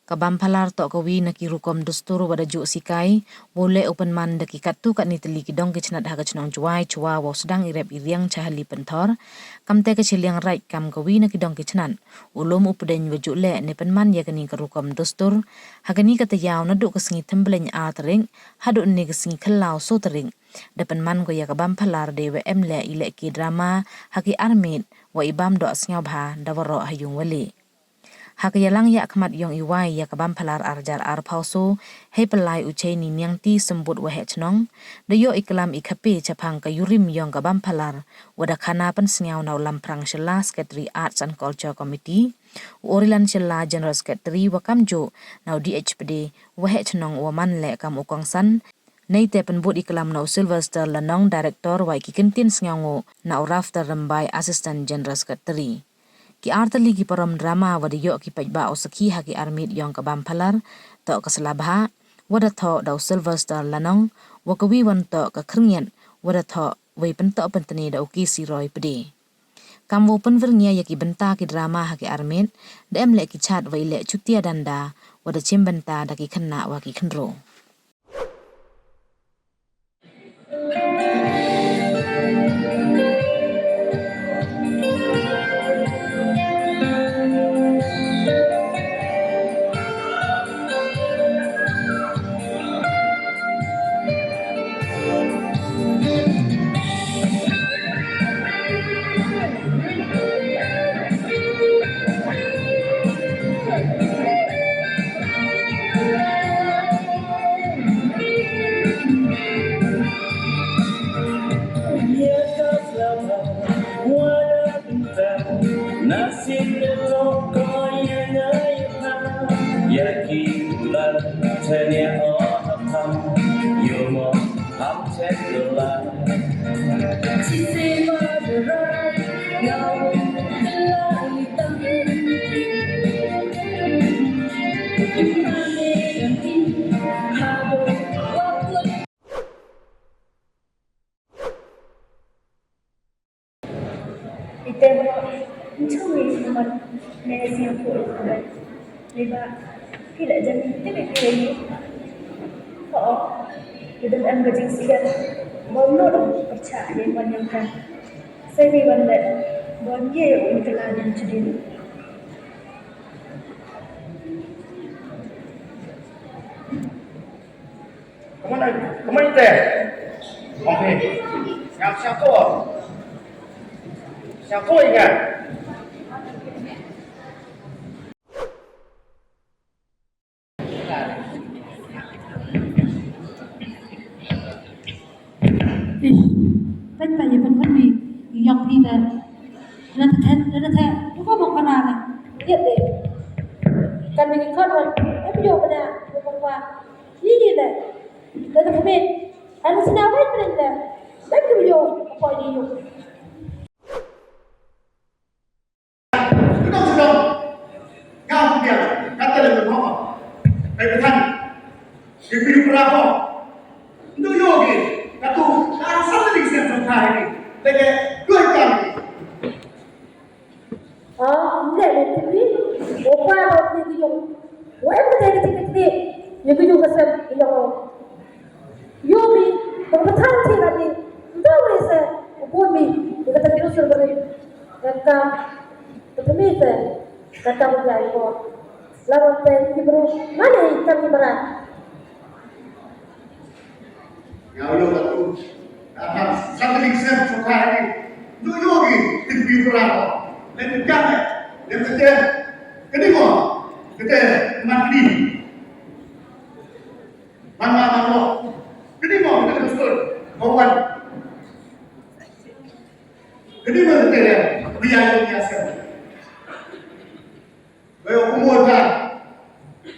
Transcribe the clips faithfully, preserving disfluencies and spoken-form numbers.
Ka Bamphalar toh kawi na ki rukom dustur wa da juh sikai wow leh u pynman da ki katto katne tylli ki dong ki chnat ha ka chnong Jwai chwa wow sdang i rep i riang cha hali pynthor. Kamte ka Shiliang Raid kam kawi na ki dong ki chnat u lum u pdeng wa juh leh ne pynman ïa kane ka rukom dustur ha kane ka taïaw naduh ka sngi Thymblein ar tarik haduh ne ka sngi Khyllaw saw tarik. Da pynman ko ïa ka Bamphalar de wa em leh i leh ki drama ha ki armit wa i bam doh sngewbha da waroh ha yung wali. Ha ka ïalang ïa khmat yong i wai ïa ka Bamphalar arjar arphaw so hei pynlai u Chei Ni Niangti Symbud Waheh Chnong da ïoh i klam i khape chaphang ka yurim yong ka Bamphalar wa da khana pynsngew na u Lamphrang Shylla Secretary Arts and Culture Committee, u Orilan Shylla General Secretary wa kamjuh na u D H Pde Waheh Chnong wa man leh kam u kongsan. Neite pynbud i klam na u Sylvester Lanong Director wa i ki kyntien sngewnguh na u Rafter Rymbai Assistant General Secretary. Ki artylli ki parom drama wa da ïoh ki paidbah u sakhi ha ki armit yong ka Bamphalar toh ka Slabha wa da thoh da u Sylvester Lanong wa kawi wan toh ka Khyrngiat wa da thoh wei pyntoh pyntne da u K C Roy Pde. Kam wow pynwir ngia ïa ki bynta ki drama ha ki armit da em leh ki chat wa i leh chutia danda wa da chim bynta da ki khynnah wa ki khynro. Ite mo, nchu mi sumat ne siang pu ite. Liba, ki la jan ite bi pi ni. Ho, ite em ka jingsian. Bom no dong percha ye man yang kan. Sai mi wan le, bom ye um kela jan chudin. Come on, come on, there. Okay. Siap, siap, tu. Siap, tu, ingat. Ish, peit peit ïa pynhun mi ïong phi te. Lada the, lada the, tu ko mong para le. Ïa te. Kan mi ki khot wan, em ïoh bana, ïoh bana. Ïa ïa le. Lada khmih, kan sna wai pynhun le. Lada ïoh, apa ïa ïoh. Kynnoh sdang. Nga hynrei, kata lei mynta. Ai, Pathan. Ki phi para ko. Ndu yo ki. Katu, ka sa lei sen sa thai ni. Lei ke, doi kam ni. Ah, nde, nde, tipi. Opa, opa, tipi yung. Wa em ka dei ka tipi, tipi. Yung yung ka sem, yung. Ïoh mi, ba ka Pathan te la mi, nda wi se, u bun mi, ïa kata ki rusul barit. Kata, kata mi se, kata u jai ko. La wan te, ki bru, mane, kami barat. Ïa, ïoh, kata, kata, sa ka dik sem, so ka ni. Ïoh, ïoh mi, tin bi bra ko. Len jam, len jam. Kani mo, kata, man ni. Mano, mano. Kini mo, kini mo, kini mo. Kini mo, kini mo. Biya, biya, sen. Bayo, kumo, ta.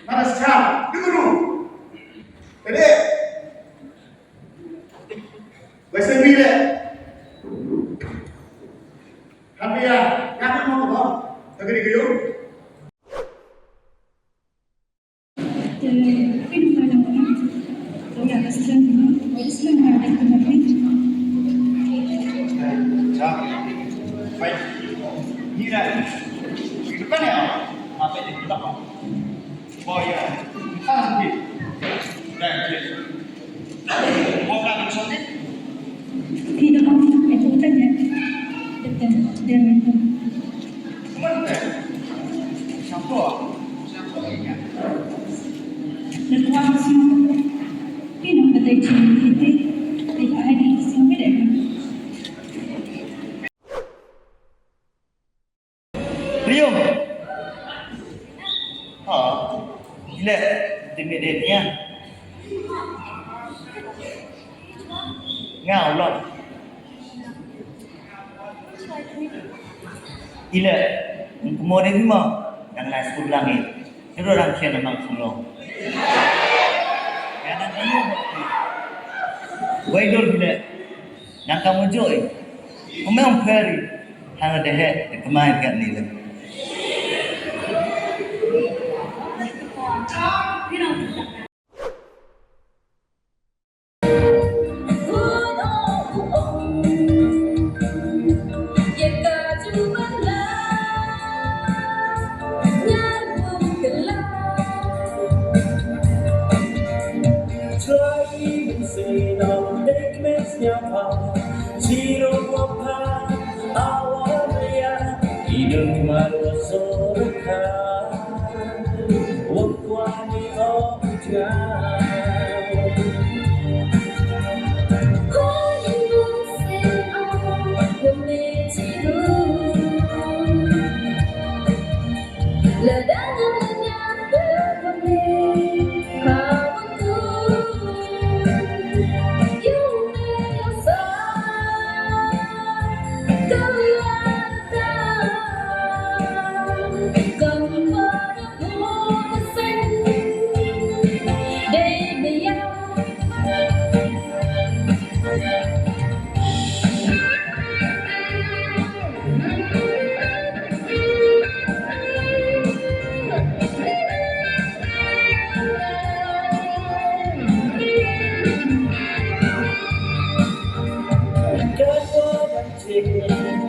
Mana, sa, kini mo. Kini. Bayo, sen, biya. Habiya, kini mo, mo. Kini, kini mo. Boy, yeah. Thank you. Thank you. What kind of something? Phi da ong, eh, tu kan ya. Betul, dia itu. Cuman, eh, siapa? Siapa ini? Dan orang semua. Phi nang betul cuma itu. Tidak ada semua deh. Riung. Ha. Ila. Timit dia ni. Ngau lah. Ila. Kemor dia ni mah. Dang lai sekolah ni. Terus orang kira memang sulung. Ya, nak tanya. Wai dur bila. Nang ka mujoi. Kumai ong peri. Hana dehe, kumai kat ni le.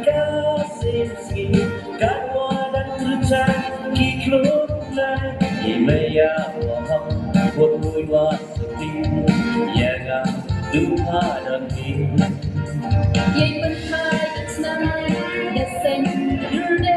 Ka sipsip, ka wadan tyrchang ki khlur lai. Ïa maya wa hap, wa mui wa sting, ïa nga du ha dang king. Ïa pynphai ka snam, da seng dur de.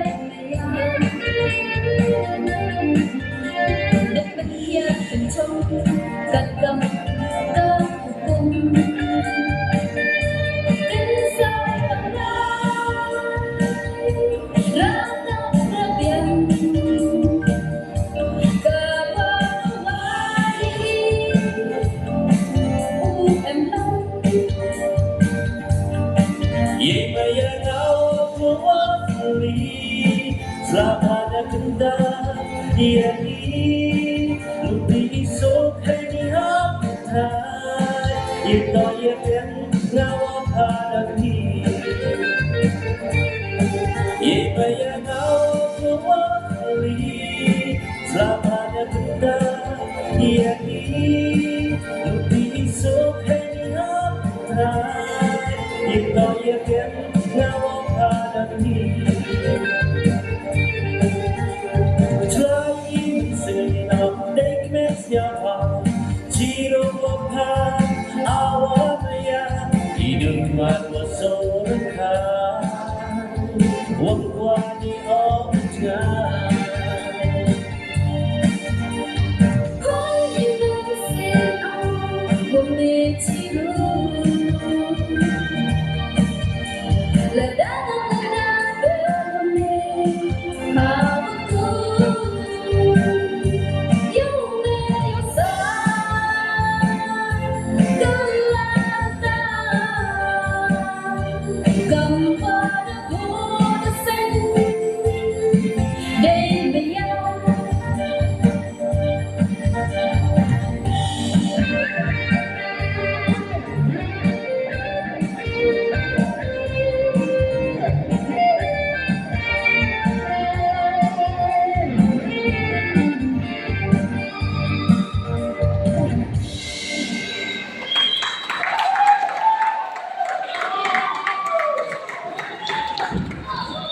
Ïa maya nga wa wa li, sla ba da kynda ïa i, luti i suk hai ni hap thai, ïa to ïa ken nga wa pha da ki. Ïa maya nga wa wa li, sla ba da kynda ïa i, luti i suk hai ni hap thai, ïa to ïa ken